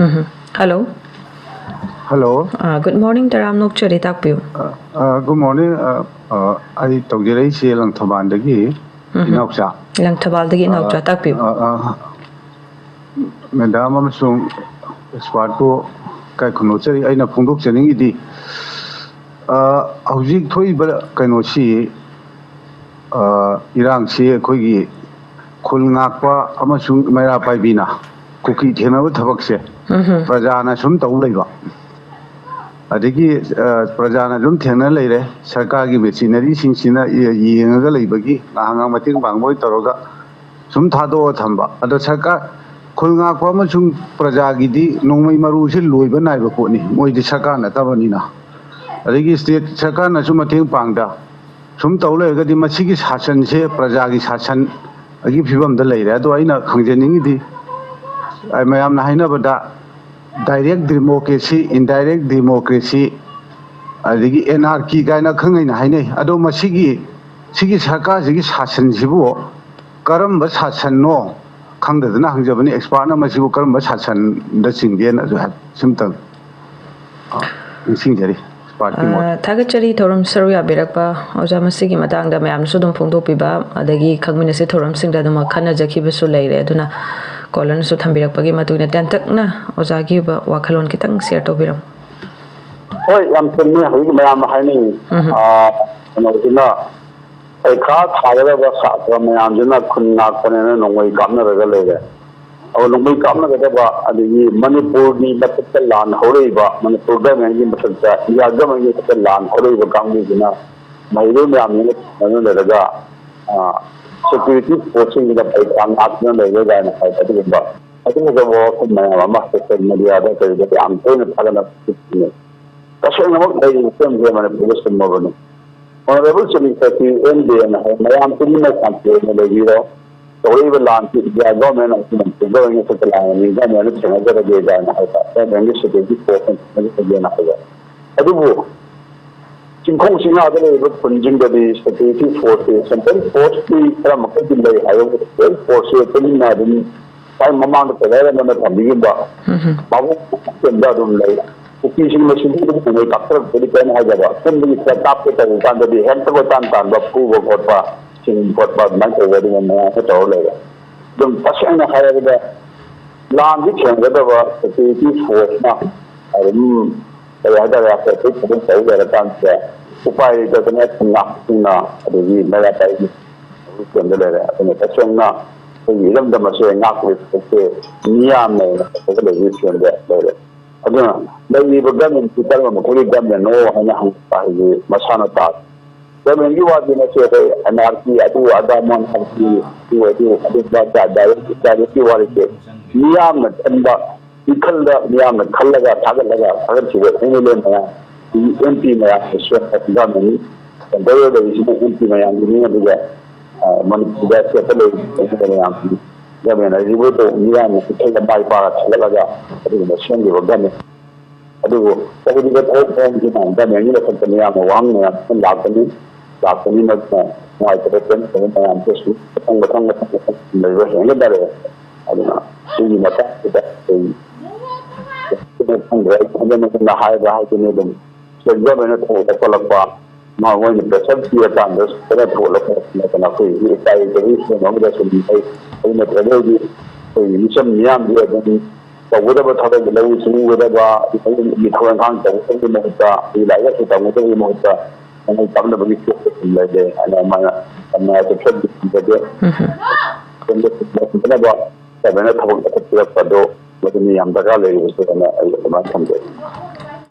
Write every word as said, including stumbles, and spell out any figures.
ꯎꯝ꯫ Hello. Hello. ꯑ, good morning, ꯇꯔꯥꯝ ꯅꯣꯛꯆꯔꯤ, ꯇꯥꯛꯄꯤꯌꯨ꯫ ꯑ, ꯑ, ꯒꯨꯗ ꯃꯣꯔꯅꯤꯡ꯫ ꯑ, ꯑ, ꯑꯩ ꯇꯧꯖꯔꯛꯏꯁꯦ ꯂꯪꯊꯕꯥꯜꯗꯒꯤ꯫ ꯎꯝ꯫ ꯏꯅꯥꯎꯆꯥ꯫ ꯂꯪꯊꯕꯥꯜꯗꯒꯤ ꯏꯅꯥꯎꯆꯥ, ꯑ, ꯇꯥꯛꯄꯤꯌꯨ꯫ ꯑ, ꯑ, ꯃꯦꯗꯥꯝ ꯑꯃꯁꯨꯡ ꯑꯦꯛꯁꯄꯥꯔꯠꯄꯨ ꯏꯀꯥꯏ ꯈꯨꯝꯅꯧꯖꯔꯤ꯫ ꯑꯩꯅ ꯐꯣꯡꯗꯣꯛꯆꯅꯤꯡꯉꯤꯗꯤ, ꯑ, ꯍꯧꯖꯤꯛ ꯊꯣꯛꯏꯕ ꯀꯩꯅꯣꯁꯤ, ꯑ, ꯏꯔꯥꯡꯁꯤ ꯑꯩꯈꯣꯏꯒꯤ ꯈꯨꯜ ꯉꯥꯛꯄ ꯑꯃꯁꯨꯡ ꯃꯩꯔꯥ ꯄꯥꯏꯕꯤꯅ ꯀꯨꯀꯤ ꯊꯦꯡꯅꯕ ꯊꯕꯛꯁꯦ ꯎꯝ꯫ ꯄ꯭ꯔꯖꯥꯅ ꯁꯨꯝ ꯇꯧ ꯂꯩꯕ꯫ ꯑꯗꯒꯤ, ꯑ, ꯄ꯭ꯔꯖꯥꯅ ꯑꯗꯨꯝ ꯊꯦꯡꯅ ꯂꯩꯔꯦ꯫ ꯁꯔꯀꯥꯔꯒꯤ ꯃꯦꯆꯤꯅꯔꯤꯁꯤꯡꯁꯤꯅ ꯌꯦꯡꯉꯒ ꯂꯩꯕꯒꯤ ꯉꯥꯏꯍꯥꯛ ꯉꯥꯏꯍꯥꯛ ꯃꯇꯦꯡ ꯄꯥꯡꯕ ꯑꯣꯏ ꯇꯧꯔꯒ ꯁꯨꯝ ꯊꯥꯗꯣꯛꯑ ꯊꯝꯕ꯫ ꯑꯗꯣ ꯁꯔꯀꯥꯔ, ꯈꯨꯜ ꯉꯥꯛꯄ ꯑꯃꯁꯨꯡ ꯄ꯭ꯔꯖꯥꯒꯤꯗꯤ ꯅꯣꯡꯃꯩ ꯃꯔꯨꯁꯤ ꯂꯣꯏꯕ ꯅꯥꯏꯕ ꯄꯣꯠꯅꯤ, ꯃꯣꯏꯗꯤ ꯁꯔꯀꯥꯔ ꯅꯠꯇꯕꯅꯤꯅ꯫ ꯑꯗꯒꯤ ꯁ꯭ꯇꯦꯠ ꯁꯔꯀꯥꯔꯅꯁꯨ ꯃꯇꯦꯡ ꯄꯥꯡꯗ ꯁꯨꯝ ꯇꯧ ꯂꯩꯔꯒꯗꯤ ꯃꯁꯤꯒꯤ ꯁꯥꯁꯟꯁꯦ ꯄ꯭ꯔꯖꯥꯒꯤ ꯁꯥꯁꯟꯒꯤ ꯐꯤꯕꯝꯗ ꯂꯩꯔꯦ꯫ ꯑꯗꯣ ꯑꯩꯅ ꯈꯪꯖꯅꯤꯡꯉꯤꯗꯤ, ꯑ, ꯃꯌꯥꯝꯅ ꯍꯥꯏꯅꯕꯗ ꯗꯥꯏꯔꯦꯛ ꯗꯦꯃꯣꯀ꯭ꯔꯦꯁꯤ, ꯏꯟꯗꯥꯏꯔꯦꯛ ꯗꯦꯃꯣꯀ꯭ꯔꯦꯁꯤ, ꯑꯗꯒꯤ ꯑꯦꯅꯥꯔꯀꯤ ꯀꯥꯏꯅ ꯑꯈꯪ ꯑꯩꯅ ꯍꯥꯏꯅꯩ꯫ ꯑꯗꯣ ꯃꯁꯤꯒꯤ, ꯁꯤꯒꯤ ꯁꯔꯀꯥꯔꯁꯤꯒꯤ ꯁꯥꯁꯟꯁꯤꯕꯨ ꯀꯔꯝꯕ ꯁꯥꯁꯟꯅꯣ ꯈꯪꯗꯗꯅ ꯍꯪꯖꯕꯅꯤ꯫ ꯑꯦꯛꯁꯄꯥꯔꯠꯅ ꯃꯁꯤꯕꯨ ꯀꯔꯝꯕ ꯁꯥꯁꯟꯗ ꯆꯤꯡꯒꯦꯅ ꯑꯗꯨ ꯍꯥꯏ-, ꯁꯤꯝꯇꯪ, ꯑ, ꯅꯤꯡꯁꯤꯡꯖꯔꯤ꯫ ꯑꯦꯛꯁꯄꯥꯔꯠꯀꯤ ꯃꯣꯠ꯫ ꯑ, ꯊꯥꯒꯠꯆꯔꯤ ꯊꯧꯔꯝ ꯁꯔꯨꯛ ꯌꯥꯕꯤꯔꯛꯄ ꯑꯣꯖꯥ꯫ ꯃꯁꯤꯒꯤ ꯃꯇꯥꯡꯗ ꯃꯌꯥꯝꯅꯁꯨ ꯑꯗꯨꯝ ꯐꯣꯡꯗꯣꯛꯄꯤꯕ, ꯑꯗꯒꯤ ꯈꯪꯃꯤꯟꯅꯁꯤ ꯊꯧꯔꯝꯁꯤꯡꯗ ꯑꯗꯨꯝ ꯈꯟꯅꯖꯈꯤꯕꯁꯨ ꯂꯩꯔꯦ꯫ ꯑꯗꯨꯅ ꯀꯣꯂꯔꯅꯁꯨ ꯊꯝꯕꯤꯔꯛꯄꯒꯤ ꯃꯇꯨꯡ ꯏꯟꯅ ꯇꯦꯟꯇꯛꯅ ꯑꯣꯖꯥꯒꯤ ꯑꯣꯏꯕ ꯋꯥꯈꯜꯂꯣꯟ ꯈꯤꯇꯪ ꯁꯤꯌꯔ ꯇꯧꯕꯤꯔꯝꯃꯨ꯫ ꯍꯣꯏ, ꯌꯥꯝ ꯆꯨꯝꯃꯤ꯫ ꯍꯧꯖꯤꯛ ꯃꯌꯥꯝꯅ ꯍꯥꯏꯅꯩ, ꯎꯝ꯫ ꯑ, ꯀꯩꯅꯣꯁꯤꯅ, ꯄꯩꯈꯥ ꯊꯥꯒꯗꯕ ꯁꯥꯇ꯭ꯔ ꯃꯌꯥꯝꯁꯤꯅ ꯈꯨꯟ ꯉꯥꯛꯄꯅꯦꯅ ꯅꯣꯡꯃꯩ ꯀꯥꯞꯅꯔꯒ ꯂꯩꯔꯦ꯫ ꯑꯗꯣ ꯅꯣꯡꯃꯩ ꯀꯥꯞꯅꯒꯗꯕ, ꯑꯗꯒꯤ ꯃꯅꯤꯄꯨꯔꯒꯤ ꯃꯊꯛꯇ ꯂꯥꯟ ꯍꯧꯔꯛꯏꯕ, ꯃꯅꯤꯄꯨꯔ ꯒꯃꯦꯟꯒꯤ ꯃꯊꯛꯇ, ꯏꯟꯗꯤꯌꯥ ꯒꯃꯦꯟꯒꯤ ꯃꯊꯛꯇ ꯂꯥꯟ ꯍꯧꯔꯛꯏꯕ ꯀꯥꯡꯕꯨꯁꯤꯅ ꯃꯍꯩꯔꯣꯏ ꯃꯌꯥꯝꯁꯤꯅ ꯊꯦꯡꯅꯗꯨꯅ ꯂꯩꯔꯒ, ꯑ, ꯁꯦꯀ꯭ꯌꯨꯔꯤꯇꯤ ꯐꯣꯔꯁꯁꯤꯡꯁꯤꯅ ꯄꯩꯈꯥ ꯉꯥꯛꯇꯨꯅ ꯂꯩꯔꯦ ꯀꯥꯏꯅ ꯍꯥꯏꯕ ꯑꯗꯨꯒꯨꯝꯕ, ꯑꯗꯨꯒꯨꯝꯕ ꯋꯥꯐꯝ ꯃꯌꯥꯝ ꯑꯃ ꯁꯣꯁꯤꯌꯦꯜ ꯃꯦꯗꯤꯌꯥꯗ ꯀꯩꯗ ꯌꯥꯝ ꯇꯣꯏꯅ ꯊꯥꯒꯠꯅꯕ ꯊꯦꯡꯅꯩ꯫ ꯇꯁꯦꯡꯅꯃꯛ ꯂꯩꯔꯤꯕ ꯐꯤꯕꯝꯁꯦ ꯃꯅꯤꯄꯨꯔꯗ ꯆꯨꯝꯃꯕꯅꯤ꯫ ꯑꯣꯅꯔꯦꯕꯜ ꯆꯤꯐ ꯃꯤꯅꯤꯁꯇꯔ ꯁꯤ ꯑꯦꯟ ꯗꯦꯅ ꯍꯥꯏ, ꯃꯌꯥꯝ ꯇꯨꯃꯤꯟꯅ ꯁꯥꯟꯇꯤ ꯑꯣꯏꯅ ꯂꯩꯕꯤꯔꯣ, ꯇꯧꯔꯛꯏꯕ ꯂꯥꯟꯁꯤ ꯏꯟꯗꯤꯌꯥ ꯒꯣꯔꯃꯦꯟ ꯑꯃꯁꯨꯡ ꯃꯅꯤꯄꯨꯔ ꯒꯣꯔꯃꯦꯟꯒꯤ ꯈꯨꯠꯇ ꯂꯥꯛꯑꯕꯅꯤ, ꯒꯣꯔꯃꯦꯟꯅ ꯊꯦꯡꯅꯖꯔꯒꯦ ꯀꯥꯏꯅ ꯍꯥꯏꯕ, ꯒꯣꯔꯃꯦꯟꯒꯤ ꯁꯦꯀ꯭ꯌꯨꯔꯤꯇꯤ ꯐꯣꯔꯁꯅ ꯊꯦꯡꯅꯖꯔꯒꯦꯅ ꯍꯥꯏꯕ꯫ ꯑꯗꯨꯕꯨ ꯆꯤꯡꯈꯣꯡ ꯆꯤꯡꯌꯥꯗ ꯂꯩꯔꯤꯕ ꯈꯨꯟꯁꯤꯡꯗꯗꯤ ꯁꯦꯀ꯭ꯌꯨꯔꯤꯇꯤ ꯐꯣꯔꯁꯁꯤ, ꯁꯦꯟꯇ꯭ꯔꯦꯜ ꯐꯣꯔꯁꯇꯤ ꯈꯔ ꯃꯈꯩꯗꯤ ꯂꯩ ꯍꯥꯏꯕꯕꯨ, ꯁꯦꯟꯇ꯭ꯔꯦꯜ ꯐꯣꯔꯁꯁꯤ ꯇꯨꯃꯤꯟꯅ ꯑꯗꯨꯝ ꯑꯩ ꯃꯃꯥꯡꯗ ꯀꯩꯗꯧꯔꯦ ꯑꯃꯅ ꯊꯝꯕꯤꯈꯤꯕ ꯎꯝ꯫ ꯃꯕꯨꯛ ꯆꯦꯟꯕ ꯑꯗꯨꯝ ꯂꯩ꯫ ꯀꯨꯀꯤꯁꯤꯡꯅ ꯁꯤꯡꯖꯨꯗꯨ ꯀꯩꯅꯣ ꯀꯥꯞꯊꯔꯛꯄꯗꯤ ꯀꯩꯅꯣ ꯍꯥꯏꯖꯕ, ꯁꯣꯝꯗꯒꯤ ꯈꯔ ꯀꯥꯞꯀꯦ ꯇꯧꯕ ꯀꯥꯟꯗꯗꯤ ꯍꯦꯛꯇ ꯀꯣꯏꯇꯥꯟ ꯇꯥꯟꯕ, ꯐꯨꯕ ꯈꯣꯠꯄ, ꯆꯤꯡꯕ ꯈꯣꯠꯄ ꯑꯗꯨꯃꯥꯏꯅ ꯇꯧꯕ, ꯑꯗꯨꯒꯨꯝꯕ ꯃꯌꯥꯝ ꯑꯃ ꯇꯧꯔ ꯂꯩꯔꯦ꯫ ꯑꯗꯨꯝ ꯇꯁꯦꯡꯅ ꯍꯥꯏꯔꯕꯗ ꯂꯥꯟꯗꯤ ꯊꯦꯡꯒꯗꯕ ꯁꯦꯀ꯭ꯌꯨꯔꯤꯇꯤ ꯐꯣꯔꯁꯅ ꯑꯗꯨꯝ ꯀꯔꯤ ꯍꯥꯏꯇꯥꯔꯦ, ꯑꯩꯈꯣꯏ ꯊꯕꯛ ꯇꯧ ꯂꯩꯔꯀꯥꯟꯁꯤꯗ ꯎꯄꯥꯏ ꯂꯩꯇꯗꯅ ꯉꯥꯛꯄꯁꯤꯡꯅ ꯑꯗꯒꯤ ꯃꯩꯔꯥ ꯄꯥꯏꯕꯤ ꯁꯦꯝꯗ ꯂꯩꯔꯦ꯫ ꯑꯗꯨꯅ ꯇꯁꯦꯡꯅ ꯑꯩꯈꯣꯏꯒꯤ ꯏꯔꯝꯗꯝ ꯑꯁꯦ ꯉꯥꯛꯄꯒꯤ ꯊꯕꯛꯁꯦ ꯃꯤꯌꯥꯝꯅ ꯑꯣꯏꯅ ꯇꯧꯔꯒ ꯂꯩꯕꯒꯤ ꯐꯤꯕꯝꯗ ꯂꯩꯔꯦ꯫ ꯑꯗꯨꯅ ꯂꯩꯔꯤꯕ ꯒꯃꯦꯟꯁꯤ ꯀꯔꯝꯕ ꯃꯈꯣꯏꯒꯤ ꯒꯃꯦꯟꯅꯣ ꯍꯥꯏꯅ ꯍꯪꯕ ꯍꯥꯏꯕꯁꯤ ꯃꯁꯥꯅ ꯇꯥꯗꯦ꯫ ꯒꯃꯦꯟꯒꯤ ꯋꯥꯗꯤ ꯅꯠꯇꯦ, ꯑꯩꯈꯣꯏ ꯑꯦꯟ ꯑꯥꯔ ꯁꯤ ꯑꯗꯨ ꯑꯗꯥ ꯃꯣꯟ ꯑꯗꯨ ꯑꯗꯨ ꯑꯗꯨ ꯑꯗꯨ ꯗꯥꯏꯔꯦꯛ ꯗꯥꯏꯔꯦꯛꯀꯤ ꯋꯥꯔꯤꯁꯦ ꯃꯤꯌꯥꯝꯅ ꯈꯟꯕ ꯏꯈꯜꯗ ꯃꯤꯌꯥꯝꯅ ꯈꯜꯂꯒ ꯊꯥꯒꯠꯂꯒ ꯊꯥꯒꯠꯈꯤꯕ ꯑꯦꯝ ꯑꯦꯜ ꯑꯦ ꯃꯌꯥꯝ, ꯑꯦꯝ ꯄꯤ ꯃꯌꯥꯝꯅ ꯁꯦꯝꯕ ꯒꯃꯦꯟꯅꯤ꯫ ꯁꯦꯟꯇꯔꯗ ꯂꯩꯔꯤꯁꯤꯅ ꯑꯦꯝ ꯄꯤ ꯃꯌꯥꯝꯒꯤꯅꯤ, ꯑꯗꯨꯒ ꯃꯅꯤꯄꯨꯔꯗ ꯁꯦꯠꯇ ꯂꯩꯔꯤꯕ ꯃꯌꯥꯝꯁꯤꯡ ꯒꯃꯦꯟ ꯑꯁꯤꯕꯨ ꯃꯤꯌꯥꯝꯅ ꯏꯊꯤꯜꯗ ꯃꯥꯏ ꯄꯥꯛꯑ ꯊꯥꯒꯠꯂꯒ ꯑꯗꯨꯒꯨꯝꯕ ꯁꯦꯝꯈꯤꯕ ꯒꯃꯦꯟ꯫ ꯑꯗꯨꯕꯨ ꯇꯧꯔꯤꯕ ꯊꯕꯛ ꯊꯧꯔꯝꯁꯤꯅ ꯒꯃꯦꯟꯒꯤ ꯃꯊꯛꯇ ꯃꯤꯌꯥꯝꯅ ꯋꯥꯍꯪ ꯃꯌꯥꯝ ꯑꯃ ꯂꯥꯛꯀꯅꯤ꯫ ꯂꯥꯛꯀꯅꯤ, ꯃꯗꯨꯅ ꯅꯨꯡꯉꯥꯏꯇꯕ ꯄꯦꯟꯗꯕ ꯃꯌꯥꯝꯁꯨ ꯑꯁꯨꯝ ꯃꯊꯪ ꯃꯊꯪ ꯃꯊꯪ ꯃꯊꯪ ꯂꯩꯕ ꯍꯦꯟꯒꯠꯅꯔꯛꯑꯦ꯫ ꯑꯗꯨꯅ ꯁꯤꯒꯤ ꯃꯇꯥꯡꯁꯤꯗ ꯑꯩꯈꯣꯏ ꯈꯪꯗ꯭ꯔꯦ, ꯑꯩ ꯍꯟꯖꯤꯟ ꯍꯟꯖꯤꯟꯅ ꯍꯥꯏꯕ ꯍꯥꯏꯗꯨꯅꯤ꯫ ꯑꯗꯨꯝ ꯁꯦꯟꯖꯕꯅ ꯊꯣꯛꯂꯛꯄ ꯈꯣꯠꯂꯛꯄ ꯃꯣꯏꯅ ꯄ꯭ꯔꯦꯁꯔ ꯄꯤꯔꯀꯥꯟꯗ ꯁꯨꯃꯥꯏꯅ ꯊꯣꯛꯂꯛꯄ ꯅꯠꯇꯅ ꯑꯩꯈꯣꯏ ꯍꯧꯖꯤꯛ ꯎꯄꯥꯏ ꯂꯩꯇꯕꯒꯤ ꯐꯤꯕꯝ ꯑꯃꯗ ꯁꯨꯝ ꯂꯩ꯫ ꯑꯗꯨ ꯅꯠꯇ꯭ꯔꯒꯗꯤ ꯑꯩꯈꯣꯏꯒꯤ ꯃꯤꯆꯝ ꯃꯤꯌꯥꯝꯗꯤ ꯑꯗꯨꯝ ꯇꯧꯒꯗꯕ ꯊꯕꯛ, ꯂꯧꯎ ꯁꯤꯡꯎꯒꯗꯕ, ꯑꯗꯒꯤ ꯊꯕꯛ ꯏꯪꯈꯥꯡ ꯇꯧꯒꯗꯕꯒꯤ ꯃꯍꯨꯠꯇ, ꯑꯩꯈꯣꯏꯒꯤ ꯂꯥꯏꯔꯤꯛ ꯂꯥꯏꯁꯨ ꯇꯝꯒꯗꯕꯒꯤ ꯃꯍꯨꯠꯇ ꯃꯣꯏ ꯇꯝꯅꯕꯒꯤ ꯀꯣꯛꯇ ꯁꯨꯝ ꯂꯩꯔꯦ ꯍꯥꯏꯅ ꯑꯗꯨꯃꯥꯏꯅ ꯇꯝꯅ ꯆꯠꯊꯕꯤꯕꯗ ꯎꯝ꯫ ꯁꯣꯝꯗ ꯁꯤꯟꯅꯕ ꯒꯃꯦꯟꯅ ꯊꯕꯛ ꯂꯧꯈꯠꯄꯤꯔꯛꯄꯗꯣ ꯃꯗꯨꯅꯤ ꯌꯥꯝ ꯗꯔꯀꯥꯔ ꯂꯩꯔꯤꯕꯁꯦ ꯍꯥꯏꯅ ꯑꯩ ꯑꯗꯨꯃꯥꯏꯅ ꯊꯝꯖꯩ꯫